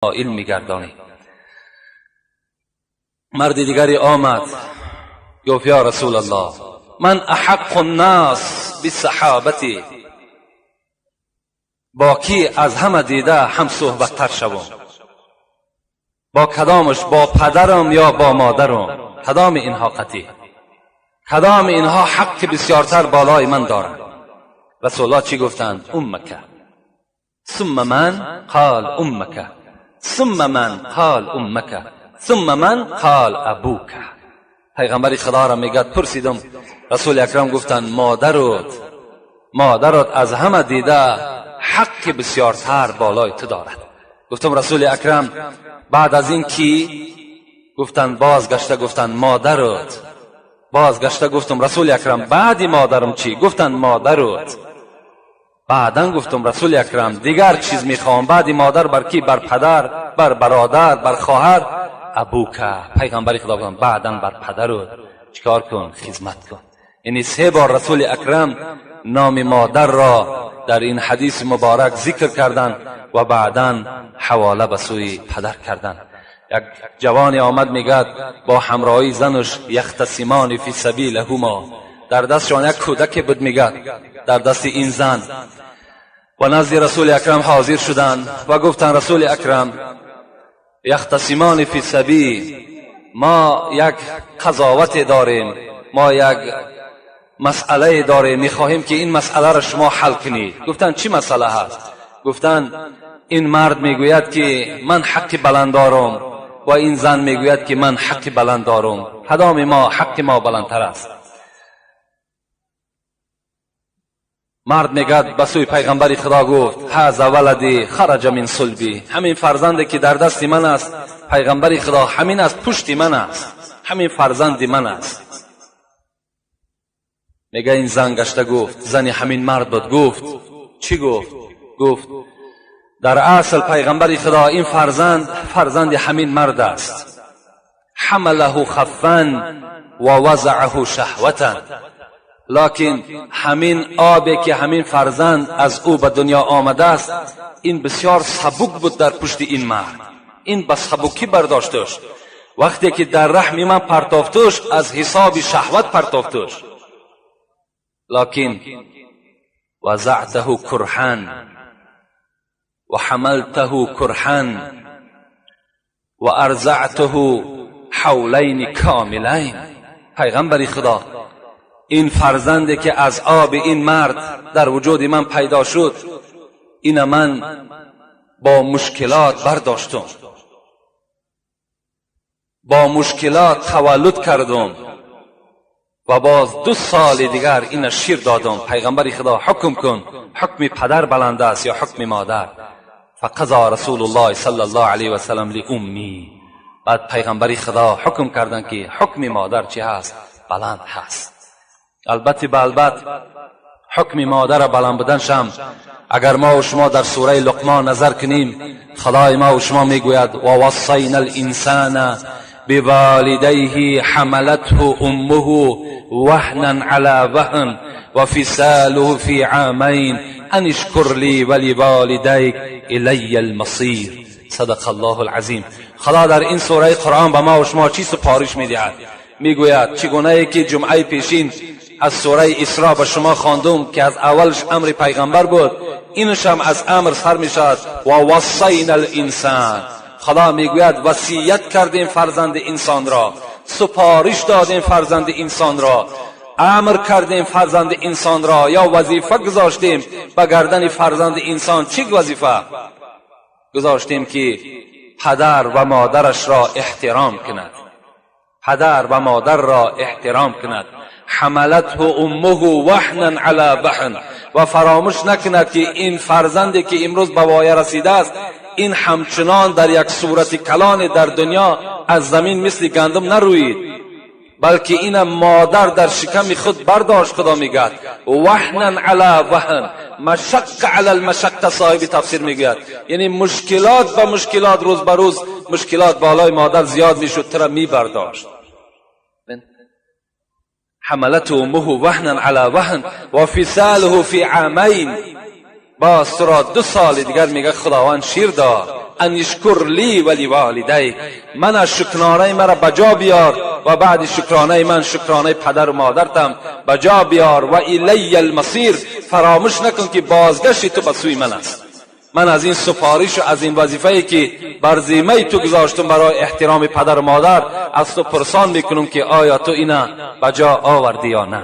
نائل میگردانی. مرد دیگری آمد گفت یا رسول الله، من احق الناس بصحابتی؟ با کی از همه دیده هم صحبت تر شوم؟ با کدامش؟ با پدرم یا با مادرم؟ کدام اینها قطعی، کدام اینها حق بسیارتر بالای من دارند؟ رسول الله چی گفتند؟ امک. ثم من؟ قال امک. ثم من؟ قال امک. ثم من؟ قال ابوک. پیغمبر خدا را میگد پرسیدم، رسول اکرم گفتند مادرت، مادرت از همه دیده حق بسیارتر بالای تو دارد. گفتم رسول اکرم، بعد از این کی؟ گفتند، بازگشته گفتند مادرت. بازگشته گفتم رسول اکرم، بعدی مادرم چی؟ گفتند مادرت. بعدا گفتم رسول اکرم، دیگر چیز میخوام، بعدی مادر بر کی؟ بر پدر، بر برادر، بر خواهر؟ ابوک. پیغمبر خدا گفتند بعدا بر پدرت چیکار کن؟ خدمت کن. یعنی سه بار رسول اکرم نام مادر را در این حدیث مبارک ذکر کردند و بعدا حواله به سوی پدر کردند. یک جوانی آمد، میگد با همراهی زنش، یختصمان فی صبی لهما، در دستشان یک کودک بود، میگد در دست این زن، و نزد رسول اکرم حاضر شدند و گفتند رسول اکرم، یختصمان فی صبی، ما یک قضاوت داریم، ما یک مسئله داریم، میخواهیم که این مسئله را شما حل کنید. گفتند چی مسئله هست؟ گفتند این مرد میگوید که من حق بلند دارم و این زن میگوید که من حق بلند دارم، کدام ما حق ما بلندتر است؟ مرد میگد به سوی پیغمبر خدا گفت هذا ولدی خرج من صلبی، همین فرزندی که در دست من است، پیغمبر خدا، همین از پشت من است، همین فرزند من است. میگه این زن گشته گفت، زن همین مرد بود، گفت چی گفت؟ گفت در اصل پیغمبر خدا، این فرزند فرزند همین مرد است، حمله خفا و وضعه شهوتا، لکن همین آبی که همین فرزند از او به دنیا آمده است، این بسیار سبک بود در پشت این مرد، این به سبکی برداشتش. وقتی که در رحم من پرتافتش، از حساب شهوت پرتافتش، لکن وضعته کرها و حملته کرها و ارضعته حولین کاملین. پیغمبر خدا، این فرزندی که از آب این مرد در وجود من پیدا شد، این من با مشکلات برداشتم، با مشکلات تولد کردم و باز 2 سال دیگر این شیر دادم. پیغمبر خدا، حکم کن، حکم پدر بلند است یا حکم مادر؟ فقضا رسول الله صلی الله علیه و سلم لأمی. بعد پیغمبر خدا حکم کردند که حکم مادر چی هست؟ بلند هست. البته به البته حکم مادر بلند بودنشم اگر ما و شما در سوره لقمان نظر کنیم، خدای ما و شما میگوید و وصینا الانسان بوالدیه حملته امه وهنا على وهن وفصاله في عامين ان اشكر لي ولوالديك الی المصیر. صدق الله العظیم. خدا در این سوره قرآن به ما و شما چی سپارش میدهد؟ میگوید چگونه ای که جمعه پیشین از سوره اسراء به شما خواندم که از اولش امر پیغمبر بود، اینش هم از امر سر میشد. و وصینا الانسان، خدا میگوید وصیت کردیم فرزند انسان را، سپارش دادیم فرزند انسان را، امر کردیم فرزند انسان را یا وظیفه گذاشتیم به گردن فرزند انسان. چی وظیفه گذاشتیم؟ که پدر و مادرش را احترام کند، پدر و مادر را احترام کند. حملته امه وهنا علی وهن. و فراموش نکند که این فرزندی که امروز به وایه رسیده است، این همچنان در یک صورت کلان در دنیا از زمین مثل گندم نروید، بلکه این مادر در شکم خود برداشت. خدا میگد وهنا علی وهن، مشق علی المشق. صاحب تفسیر میگوید یعنی مشکلات به مشکلات، روز به روز مشکلات بالای مادر زیاد میشد، ترا میبرداشت. حملته امه وهنا علی وهن و فصاله فی عامین. باز تو را 2 سال دیگر میگه خداوند شیر داد. أن اشكر لي ولوالديك. من شکرانه مرا بجا بیار و بعد شکرانه من شکرانه پدر و مادرتم بجا بیار. وإلي المصير. فراموش نکن که بازگشت تو به سوی من است. من از این سفارش و از این وظیفه که بر ذمه تو گذاشتم برای احترام پدر و مادر، از تو پرسان میکنم که آیا تو اینا بجا آوردی یا نه.